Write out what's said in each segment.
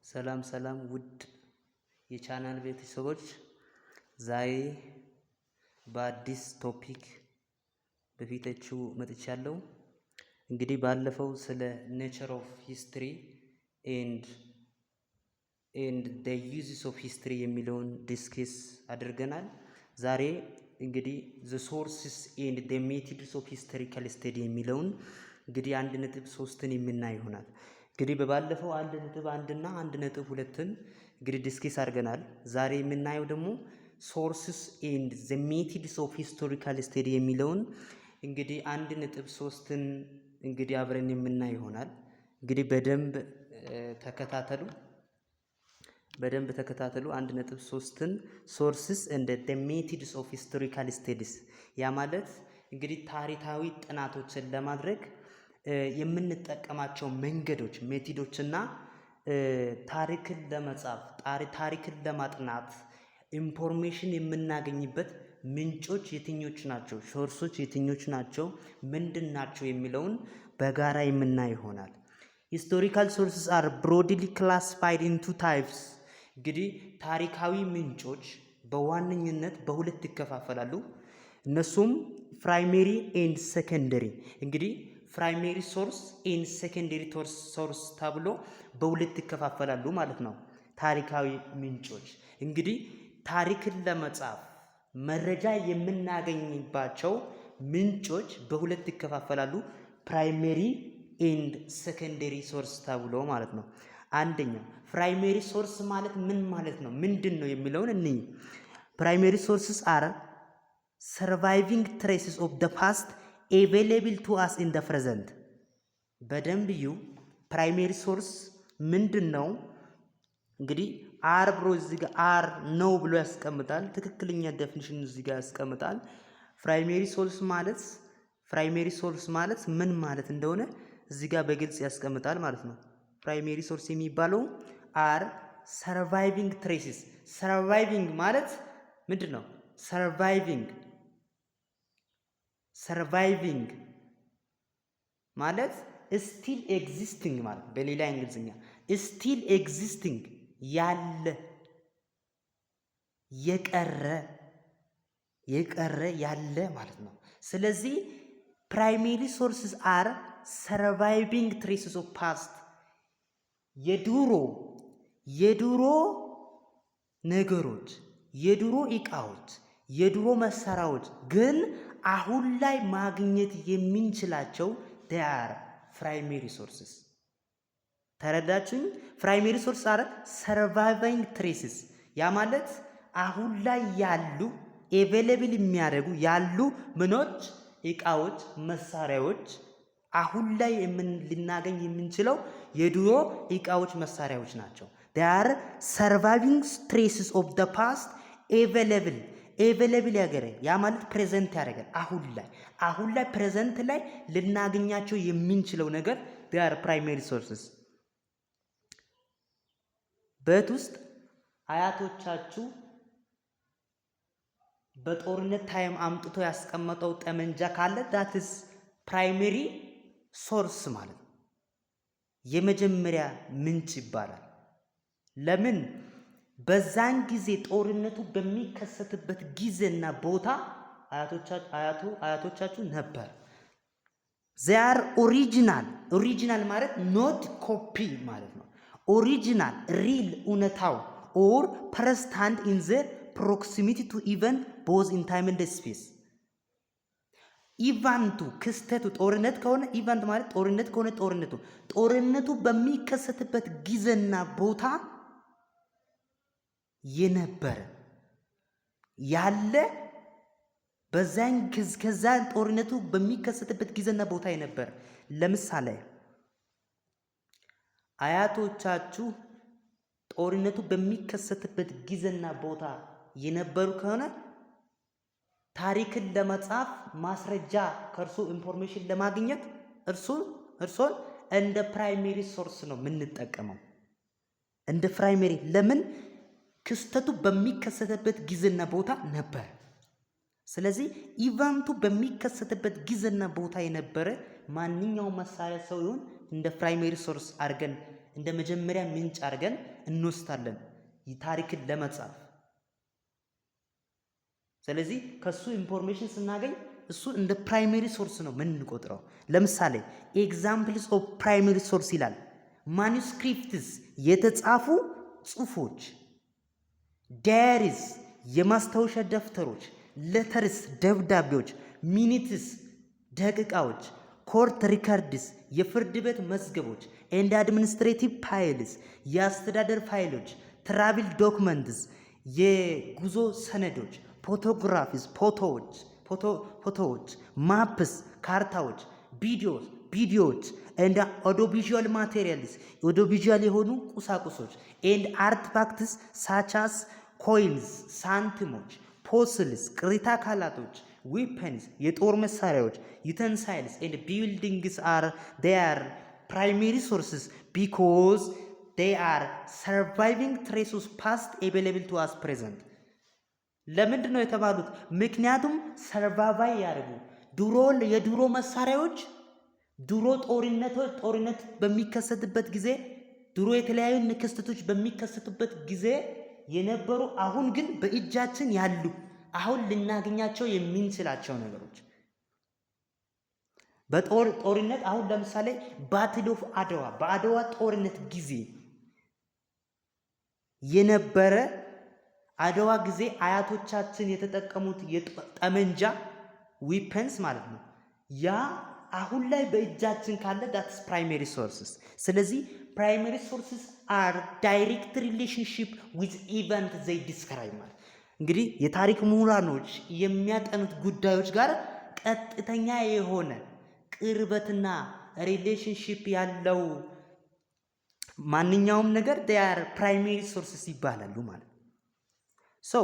ሰላም ሰላም ውድ የቻናል ቤተሰቦች፣ ዛሬ በአዲስ topic በፊታችሁ መጥቻለሁ። እንግዲህ ባለፈው ስለ nature of history and the uses of history የሚለውን discuss አድርገናል። ዛሬ እንግዲህ the sources and the methods of historical study የሚለውን እንግዲህ 1.3ን የምናይ ይሆናል። እንግዲህ በባለፈው 1.1 እና 1.2ን እንግዲህ discuss አድርገናል። ዛሬ የምናየው ደግሞ sources and the methods of historical study የሚለውን እንግዲህ 1.3ን እንግዲህ አብረን የምናይ ይሆናል። እንግዲህ በደንብ ተከታተሉ፣ በደንብ ተከታተሉ። 1.3ን sources and the methods of historical studies፣ ያ ማለት እንግዲህ ታሪካዊ ጥናቶችን ለማድረግ የምንጠቀማቸው መንገዶች፣ method ኦችና ታሪክን ለመጻፍ፣ ታሪክን ለማጥናት information የምናገኝበት ምንጮች የትኞች ናቸው፣ source ኦች የትኞች ናቸው፣ ምንድን ናቸው የሚለውን በጋራ የምናይ ይሆናል። Historical sources are broadly classified into types። እንግዲህ ታሪካዊ ምንጮች በዋነኝነት በሁለት ይከፋፈላሉ። እነሱም primary and secondary። እንግዲህ primary source and secondary source ተብሎ በሁለት ይከፋፈላሉ ማለት ነው። ታሪካዊ ምንጮች እንግዲህ ታሪክን ለመጻፍ መረጃ የምናገኝባቸው ምንጮች በሁለት ይከፋፈላሉ። Primary and secondary source ተብሎ ማለት ነው። አንደኛው primary source ማለት ምን ማለት ነው? ምንድን ነው የሚለውን እንይ። Primary sources are surviving traces of the past available to us in the present። በደንብ እዩ። Primary source ምንድን ነው? እንግዲህ are ብሎ እዚህ ጋር are ነው ብሎ ያስቀምጣል። ትክክለኛ definition እዚህ ጋር ያስቀምጣል። Primary source ማለት ምን ማለት እንደሆነ እዚህ ጋር በግልጽ ያስቀምጣል ማለት ነው። Primary source የሚባለው are surviving traces። Surviving ማለት ምንድን ነው? Surviving ማለት still existing ማለት፣ በሌላ እንግሊዝኛ still existing፣ ያለ፣ የቀረ ያለ ማለት ነው። ስለዚህ primary sources are surviving traces of past፣ የድሮ ነገሮች፣ የድሮ እቃዎች፣ የድሮ መሳሪያዎች ግን አሁን ላይ ማግኘት የምንችላቸው are primary sources። ተረዳችሁኝ? Primary source are surviving traces፣ ያ ማለት አሁን ላይ ያሉ፣ available የሚያደርጉ ያሉ ምኖች፣ እቃዎች፣ መሳሪያዎች፣ አሁን ላይ ልናገኝ የምንችለው የድሮ እቃዎች፣ መሳሪያዎች ናቸው። Are surviving traces of the past available ያገረ፣ ያ ማለት present ያደርጋል። አሁን ላይ present ላይ ልናገኛቸው የምንችለው ነገር are primary sources። ቤት ውስጥ አያቶቻችሁ በጦርነት time አምጥቶ ያስቀመጠው ጠመንጃ ካለ that's primary source ማለት ነው። የመጀመሪያ ምንጭ ይባላል። ለምን? በዛን ጊዜ ጦርነቱ በሚከሰትበት ጊዜና ቦታ አያቶቻችሁ ነበር። They are original። Original ማለት not copy ማለት ነው። Original, real፣ እውነታው or first hand in the proximity to event both in time and space። Event ኡ፣ ክስተቱ ጦርነት ከሆነ፣ event ማለት ጦርነት ከሆነ፣ ጦርነቱ በሚከሰትበት ጊዜና ቦታ የነበረ፣ ያለ፣ በዛን ከዛን ጦርነቱ በሚከሰትበት ጊዜና ቦታ የነበረ። ለምሳሌ አያቶቻችሁ ጦርነቱ በሚከሰትበት ጊዜና ቦታ የነበሩ ከሆነ ታሪክን ለመጻፍ ማስረጃ ከእርሱ information ለማግኘት እርሶን እንደ primary source ነው የምንጠቀመው። እንደ primary ለምን? ክስተቱ በሚከሰትበት ጊዜና ቦታ ነበር። ስለዚህ event ኡ በሚከሰትበት ጊዜና ቦታ የነበረ ማንኛውም መሳሪያ፣ ሰው ይሁን እንደ primary source አድርገን እንደ መጀመሪያ ምንጭ አድርገን እንወስዳለን ታሪክን ለመጻፍ። ስለዚህ ከሱ information ስናገኝ እሱ እንደ primary source ነው ምንቆጥረው። ለምሳሌ examples of primary source ይላል። Manuscripts የተጻፉ ጽሁፎች፣ diaries የማስታወሻ ደብተሮች፣ letters ደብዳቤዎች፣ minutes ደቂቃዎች፣ court records የፍርድ ቤት መዝገቦች፣ and administrative files የአስተዳደር ፋይሎች፣ travel documents የጉዞ ሰነዶች፣ photographs ፎቶዎች፣ maps ካርታዎች፣ ቪዲዮዎች and audiovisual materials audiovisual የሆኑ ቁሳቁሶች and artifacts such as coins ሳንቲሞች፣ fossils ቅሪተ አካላቶች፣ weapons የጦር መሳሪያዎች፣ utensils and buildings are are primary sources because they are surviving traces past available to us present። ለምንድን ነው የተባሉት? ምክንያቱም survive ያደርጉ ድሮ የድሮ መሳሪያዎች ድሮ ጦርነቶች ጦርነት በሚከሰትበት ጊዜ፣ ድሮ የተለያዩ ክስተቶች በሚከሰቱበት ጊዜ የነበሩ፣ አሁን ግን በእጃችን ያሉ፣ አሁን ልናገኛቸው የምንችላቸው ነገሮች። በጦር ጦርነት አሁን ለምሳሌ Battle of አድዋ፣ በአድዋ ጦርነት ጊዜ የነበረ፣ አድዋ ጊዜ አያቶቻችን የተጠቀሙት የጠመንጃ weapons ማለት ነው። ያ አሁን ላይ በእጃችን ካለ that's primary sources። ስለዚህ primary sources are direct relationship with event they describe ማለት እንግዲህ የታሪክ ምሁራኖች የሚያጠኑት ጉዳዮች ጋር ቀጥተኛ የሆነ ቅርበትና relationship ያለው ማንኛውም ነገር they are primary sources ይባላሉ ማለት። So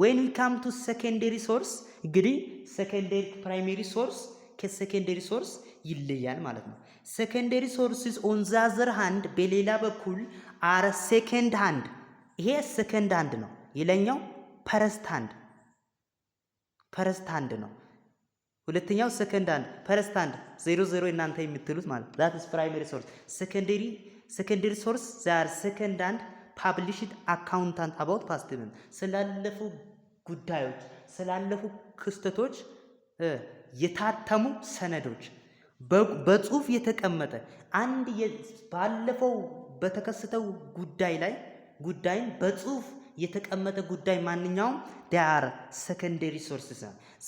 when we come to secondary source፣ እንግዲህ secondary primary source ከ secondary source ይለያል ማለት ነው። Secondary sources on the other hand በሌላ በኩል are second hand። ይሄ second hand ነው። የላይኛው first hand ነው። ሁለተኛው second hand፣ first hand 00 እናንተ የምትሉት ማለት that is primary source። Secondary source, they are second hand published account about past event፣ ስላለፉ ጉዳዮች፣ ስላለፉ ክስተቶች የታተሙ ሰነዶች፣ በጽሁፍ የተቀመጠ አንድ ባለፈው በተከሰተው ጉዳይ ላይ ጉዳይን በጽሁፍ የተቀመጠ ጉዳይ ማንኛውም they are secondary sources።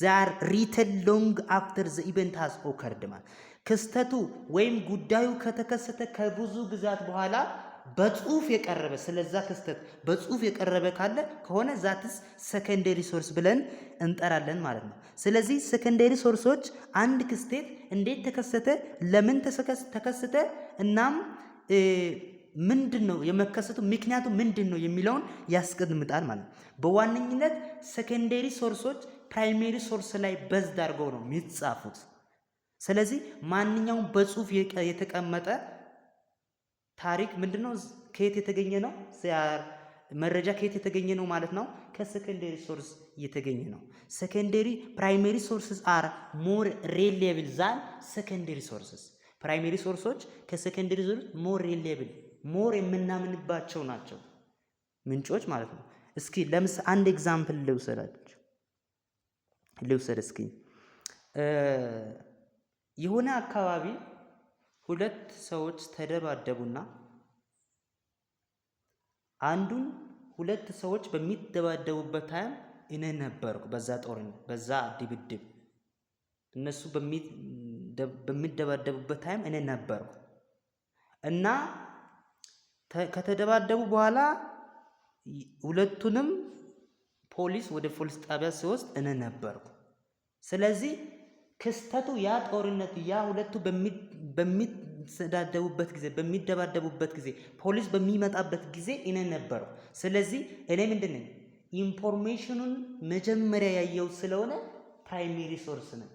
They are written long after the event has occurred ማለት ክስተቱ ወይም ጉዳዩ ከተከሰተ ከብዙ ጊዜያት በኋላ በጽሁፍ የቀረበ፣ ስለዛ ክስተት በጽሁፍ የቀረበ ካለ ከሆነ that's secondary source ብለን እንጠራለን ማለት ነው። ስለዚህ secondary source ኦች አንድ ክስተት እንዴት ተከሰተ፣ ለምን ተከሰተ፣ እናም ምንድን ነው የመከሰቱ ምክንያቱ ምንድን ነው የሚለውን ያስቀምጣል ማለት ነው። በዋነኝነት secondary source ኦች primary source ላይ based አድርገው ነው የሚጻፉት። ስለዚህ ማንኛውም በጽሁፍ የተቀመጠ ታሪክ ምንድነው? ከየት የተገኘ ነው? መረጃ ከየት የተገኘ ነው ማለት ነው? ከ secondary source የተገኘ ነው። Secondary primary sources are more reliable than secondary sources። Primary source ኦች ከ secondary source more reliable፣ more የምናምንባቸው ናቸው ምንጮች ማለት ነው። እስኪ ለምሳሌ አንድ example ልውሰዳችሁ ልውሰድ እስኪ። የሆነ አካባቢ ሁለት ሰዎች ተደባደቡና አንዱን ሁለት ሰዎች በሚደባደቡበት time እኔ ነበርኩ በዛ ጦርነት፣ በዛ ድብድብ፣ እነሱ በሚደባደቡበት time እኔ ነበርኩ እና ከተደባደቡ በኋላ ሁለቱንም ፖሊስ ወደ ፖሊስ ጣቢያ ሲወስድ እኔ ነበርኩ። ስለዚህ ክስተቱ ያ ጦርነት ያ ሁለቱ በሚሰዳደቡበት ጊዜ፣ በሚደባደቡበት ጊዜ፣ ፖሊስ በሚመጣበት ጊዜ እኔ ነበርኩ። ስለዚህ እኔ ምንድን ነኝ? Information ኑን መጀመሪያ ያየው ስለሆነ primary source ነኝ።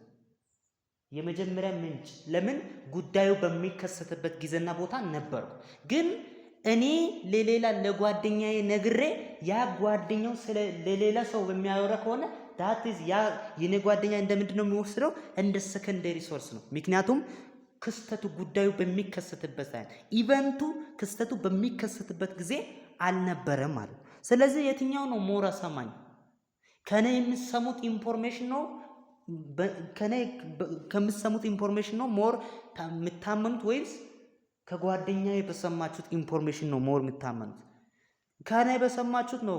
የመጀመሪያ ምንጭ። ለምን? ጉዳዩ በሚከሰትበት ጊዜና ቦታ ነበርኩ። ግን እኔ ለሌላ ለጓደኛዬ ነግሬ ያ ጓደኛው ስለ ለሌላ ሰው የሚያወራ ከሆነ that is ያ የኔ ጓደኛ እንደ ምንድን ነው የሚወስደው? እንደ secondary source ነው። ምክንያቱም ክስተቱ ጉዳዩ በሚከሰትበት ሰዓት event ኡ ክስተቱ በሚከሰትበት ጊዜ አልነበረም ማለት ነው። ስለዚህ የትኛው ነው more አሳማኝ? ከኔ የምትሰሙት information ነው ከኔ ከምትሰሙት information ነው more የምታመኑት ወይስ ከጓደኛዬ በሰማችሁት information ነው more የምታመኑት? ከኔ በሰማችሁት ነው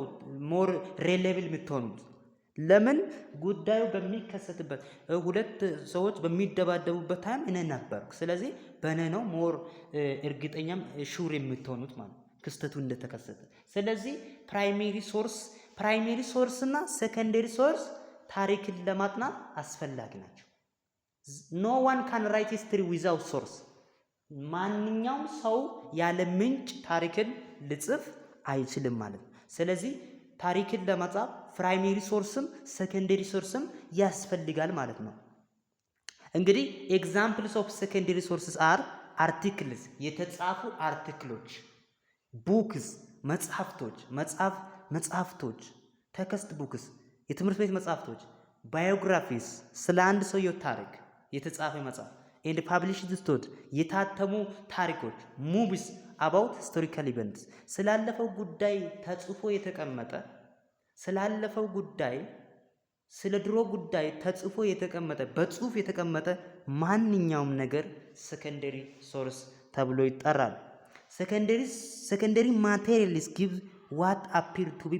more reliable የምትሆኑት። ለምን ጉዳዩ በሚከሰትበት ሁለት ሰዎች በሚደባደቡበት time እኔ ነበርኩ። ስለዚህ በእኔ ነው more እርግጠኛም sure የምትሆኑት ማለት ክስተቱ እንደተከሰተ። ስለዚህ primary source እና secondary source ታሪክን ለማጥናት አስፈላጊ ናቸው። No one can write history without source። ማንኛውም ሰው ያለ ምንጭ ታሪክን ሊጽፍ አይችልም ማለት ነው። ስለዚህ ታሪክን ለመጻፍ primary source ም secondary source ም ያስፈልጋል ማለት ነው። እንግዲህ examples of secondary sources are articles የተጻፉ article ኦች፣ books መጽሐፍቶች፣ መጽሐፍ መጽሐፍቶች፣ textbooks የትምህርት ቤት መጽሐፍቶች፣ biographies ስለ አንድ ሰውየው ታሪክ የተጻፈ መጽሐፍ and published story የታተሙ ታሪኮች፣ movies about historical events ስላለፈው ጉዳይ ተጽፎ የተቀመጠ ስላለፈው ጉዳይ ስለ ድሮ ጉዳይ ተጽፎ የተቀመጠ በጽሁፍ የተቀመጠ ማንኛውም ነገር secondary source ተብሎ ይጠራል። Secondary materials give what appear to be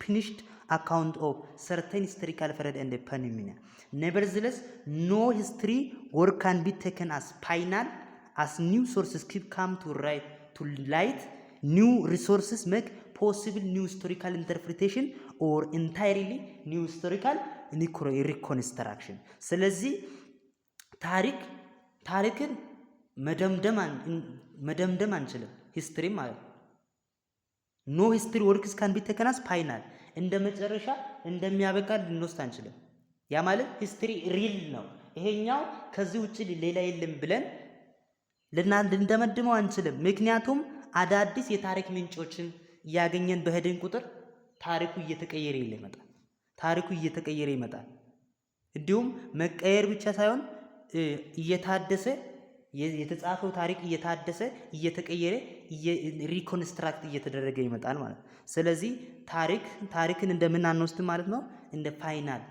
finished account of certain historical period and phenomena. Nevertheless, no history work can be taken as final as new sources keep come to right to light. New resources make possible new historical interpretation or entirely new historical reconstruction። ስለዚህ ታሪክን መደምደም አንችልም። History ማለት no history works can be taken as final እንደ መጨረሻ እንደሚያበቃ ልንወስድ አንችልም። ያ ማለት history real ነው፣ ይሄኛው ከዚህ ውጭ ሌላ የለም ብለን ልንደመድመው አንችልም። ምክንያቱም አዳዲስ የታሪክ ምንጮችን እያገኘን በሄድን ቁጥር ታሪኩ እየተቀየረ ይመጣል። ታሪኩ እየተቀየረ ይመጣል። እንዲሁም መቀየር ብቻ ሳይሆን እየታደሰ የተጻፈው ታሪክ እየታደሰ እየተቀየረ reconstruct እየተደረገ ይመጣል ማለት ነው። ስለዚህ ታሪክን እንደምን አንወስድም ማለት ነው፣ እንደ final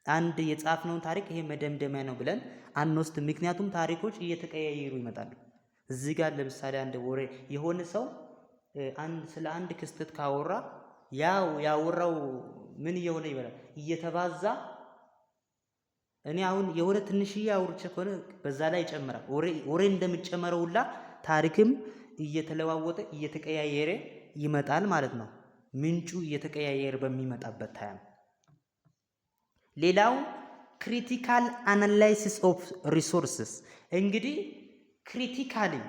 አንድ የጻፍነውን ታሪክ ይሄ መደምደሚያ ነው ብለን አንወስድም። ምክንያቱም ታሪኮች እየተቀያየሩ ይመጣሉ። እዚህ ጋር ለምሳሌ አንድ ወሬ የሆነ ሰው አንድ ስለ አንድ ክስተት ካወራ ያው ያወራው ምን እየሆነ ይበላል እየተባዛ እኔ አሁን የሆነ ትንሽዬ አውርቼ ከሆነ በዛ ላይ ይጨምራል። ወሬ እንደሚጨመረው ሁላ ታሪክም እየተለዋወጠ እየተቀያየረ ይመጣል ማለት ነው። ምንጩ እየተቀያየረ በሚመጣበት time። ሌላው critical analysis of resources። እንግዲህ critically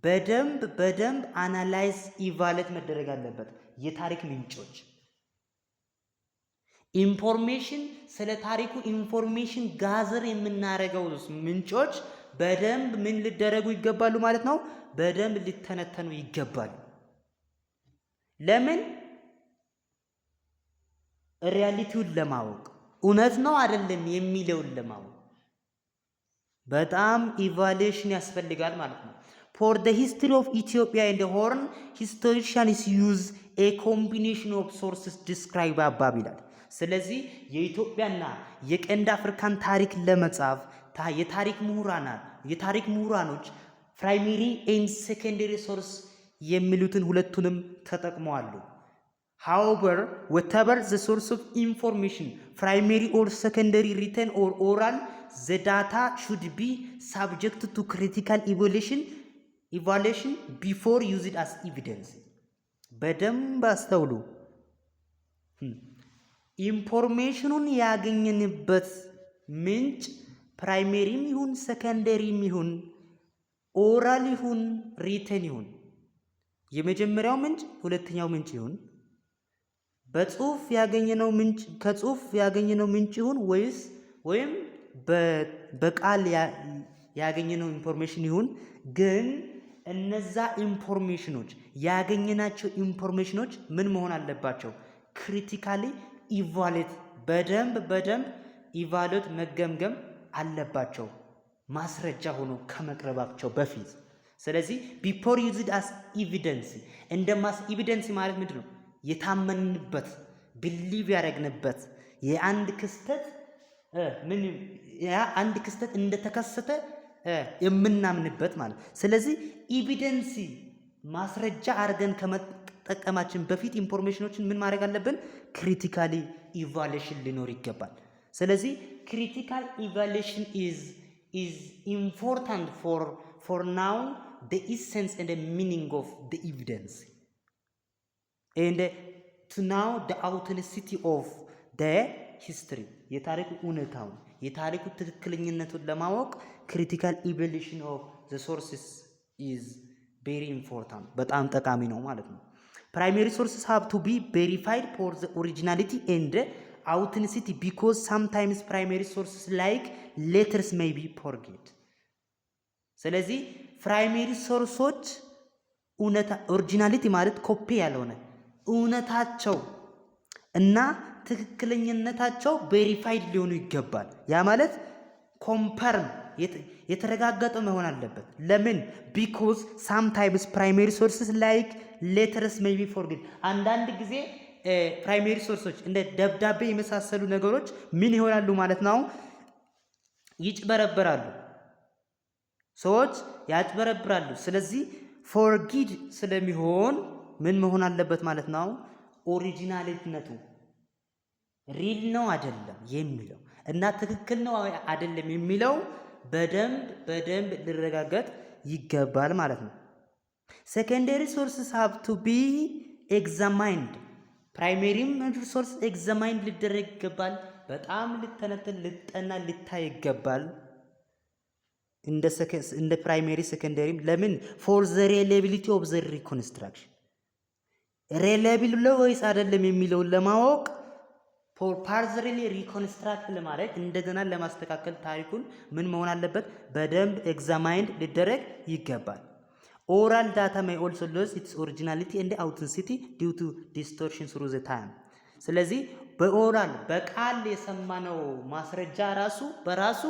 በደንብ በደንብ analyze evaluate መደረግ አለበት። የታሪክ ምንጮች information ስለ ታሪኩ information gather የምናደርገው ምንጮች በደንብ ምን ሊደረጉ ይገባሉ ማለት ነው። በደንብ ሊተነተኑ ይገባሉ። ለምን? Reality ውን ለማወቅ እውነት ነው አይደለም የሚለውን ለማወቅ በጣም evaluation ያስፈልጋል ማለት ነው። For the history of Ethiopia and Horn, historians use a combination of sources described above ይላል። ስለዚህ የኢትዮጵያና የቀንድ አፍሪካን ታሪክ ለመጻፍ የታሪክ ምሁራኖች primary and secondary source የሚሉትን ሁለቱንም ተጠቅመዋል። However, whatever the source of information, primary or secondary, written or oral, the data should be subject to critical evaluation before used as evidence። በደንብ አስተውሉ። Information ኑን ያገኘንበት ምንጭ primary ም ይሁን secondary ም ይሁን oral ይሁን written ይሁን የመጀመሪያው ምንጭ ሁለተኛው ምንጭ ይሁን በጽሁፍ ያገኘነው ምንጭ ከጽሁፍ ያገኘነው ምንጭ ይሁን ወይስ ወይም በቃል ያገኘነው information ይሁን ግን እነዛ information ኖች ያገኘናቸው information ኖች ምን መሆን አለባቸው? Critically evaluate በደንብ በደንብ evaluate መገምገም አለባቸው። ማስረጃ ሆኖ ከመቅረባቸው በፊት። ስለዚህ before used as evidence፣ እንደ ማስ evidence ማለት ምንድን ነው? የታመንበት፣ believe ያደረግንበት የአንድ ክስተት፣ ምን ያ አንድ ክስተት እንደተከሰተ የምናምንበት ማለት። ስለዚህ evidence ማስረጃ አድርገን ከመጠቀማችን በፊት information ኖችን ምን ማድረግ አለብን? Critically evaluation ሊኖር ይገባል። ስለዚህ critical evaluation is important for know the essence and the meaning of the evidence and to know the authenticity of the history። የታሪኩ እውነታውን፣ የታሪኩ ትክክለኝነቱን ለማወቅ critical evaluation of the sources is very important፣ በጣም ጠቃሚ ነው ማለት ነው። Primary sources have to be verified for the originality and authenticity because sometimes primary sources like letters may be forged። ስለዚህ primary source ኦች እውነታ፣ originality ማለት ኮፒ ያልሆነ፣ እውነታቸው እና ትክክለኝነታቸው verified ሊሆኑ ይገባል። ያ ማለት confirm፣ የተረጋገጠ መሆን አለበት። ለምን? Because sometimes primary sources like letters may be forged። አንዳንድ ጊዜ primary source ኦች እንደ ደብዳቤ የመሳሰሉ ነገሮች ምን ይሆናሉ ማለት ነው? ይጭበረበራሉ። ሰዎች ያጭበረብራሉ። ስለዚህ forged ስለሚሆን ምን መሆን አለበት ማለት ነው? Originality ነቱ real ነው አይደለም የሚለው እና ትክክል ነው አይደለም የሚለው በደንብ በደንብ ሊረጋገጥ ይገባል ማለት ነው። Secondary sources have to be examined። Primary ም source examined ሊደረግ ይገባል። በጣም ሊተነተን፣ ሊጠና፣ ሊታይ ይገባል። እንደ primary secondary ም ለምን? For the reliability of the reconstruction፣ reliable ነው ወይስ አይደለም የሚለውን ለማወቅ፣ for furtherly reconstruct ለማድረግ፣ እንደገና ለማስተካከል ታሪኩን ምን መሆን አለበት? በደንብ examined ሊደረግ ይገባል። Oral data may also lose its originality and authenticity due to distortion through the time። ስለዚህ በ oral፣ በቃል የሰማነው ማስረጃ ራሱ በራሱ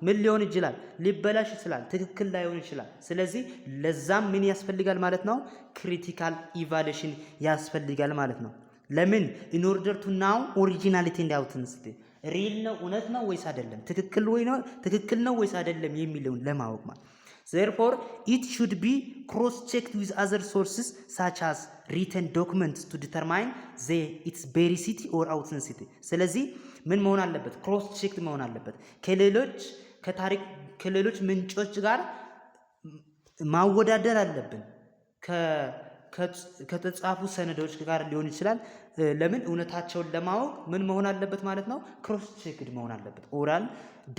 ምን ሊሆን ይችላል? ሊበላሽ ይችላል። ትክክል ላይሆን ይችላል። ስለዚህ ለዛም ምን ያስፈልጋል ማለት ነው? Critical evaluation ያስፈልጋል ማለት ነው። ለምን? In order to know originality and authenticity፣ real ነው፣ እውነት ነው ወይስ አይደለም፣ ትክክል ወይ ነው፣ ትክክል ነው ወይስ አይደለም የሚለውን ለማወቅ ማለት። Therefore, it should be cross checked with other sources such as written documents to determine the its veracity or authenticity። ስለዚህ ምን መሆን አለበት? Cross checked መሆን አለበት። ከሌሎች ከታሪክ፣ ከሌሎች ምንጮች ጋር ማወዳደር አለብን። ከተጻፉ ሰነዶች ጋር ሊሆን ይችላል። ለምን? እውነታቸውን ለማወቅ ምን መሆን አለበት ማለት ነው? Cross checked መሆን አለበት። Oral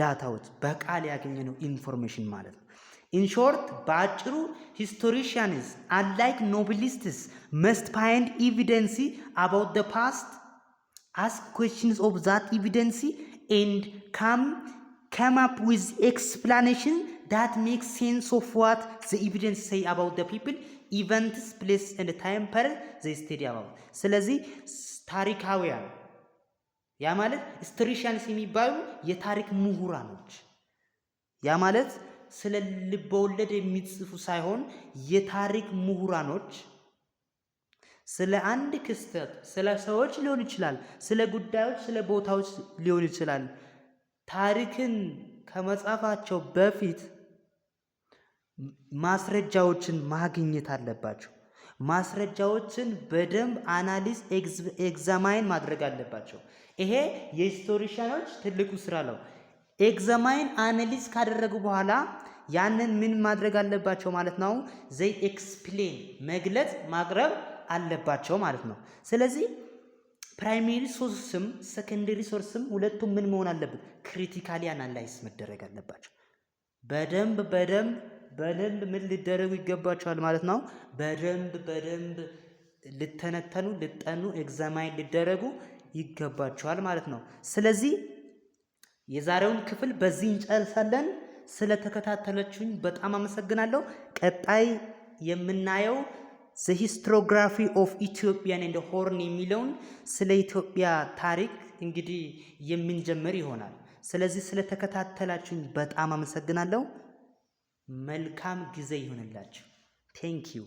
data ዎች፣ በቃል ያገኘነው information ማለት ነው። In short፣ በአጭሩ፣ historians, unlike novelists, must find evidence about the past, ask questions of that evidence and come up with explanation that makes sense of what the evidence say about the people, events, place and time period they study about። ስለዚህ ታሪካውያን፣ ያ ማለት historians የሚባሉ የታሪክ ምሁራኖች፣ ያ ማለት ስለ ልበወለድ የሚጽፉ ሳይሆን የታሪክ ምሁራኖች ስለ አንድ ክስተት፣ ስለ ሰዎች ሊሆን ይችላል፣ ስለ ጉዳዮች፣ ስለ ቦታዎች ሊሆን ይችላል። ታሪክን ከመጻፋቸው በፊት ማስረጃዎችን ማግኘት አለባቸው። ማስረጃዎችን በደንብ analyze፣ examine ማድረግ አለባቸው። ይሄ የ historian ኖች ትልቁ ስራ ነው። Examine፣ analyze ካደረጉ በኋላ ያንን ምን ማድረግ አለባቸው ማለት ነው? They explain፣ መግለጽ፣ ማቅረብ አለባቸው ማለት ነው። ስለዚህ primary source ም secondary source ም ሁለቱም ምን መሆን አለበት? Critically analyze መደረግ አለባቸው። በደንብ በደንብ በደንብ ምን ሊደረጉ ይገባቸዋል ማለት ነው። በደንብ በደንብ ሊተነተኑ፣ ሊጠኑ፣ examine ሊደረጉ ይገባቸዋል ማለት ነው። ስለዚህ የዛሬውን ክፍል በዚህ እንጨርሳለን። ስለተከታተላችሁኝ በጣም አመሰግናለሁ። ቀጣይ የምናየው the historiography of Ethiopian and Horn የሚለውን ስለ ኢትዮጵያ ታሪክ እንግዲህ የምንጀምር ይሆናል። ስለዚህ ስለተከታተላችሁኝ በጣም አመሰግናለሁ። መልካም ጊዜ ይሁንላችሁ። Thank you.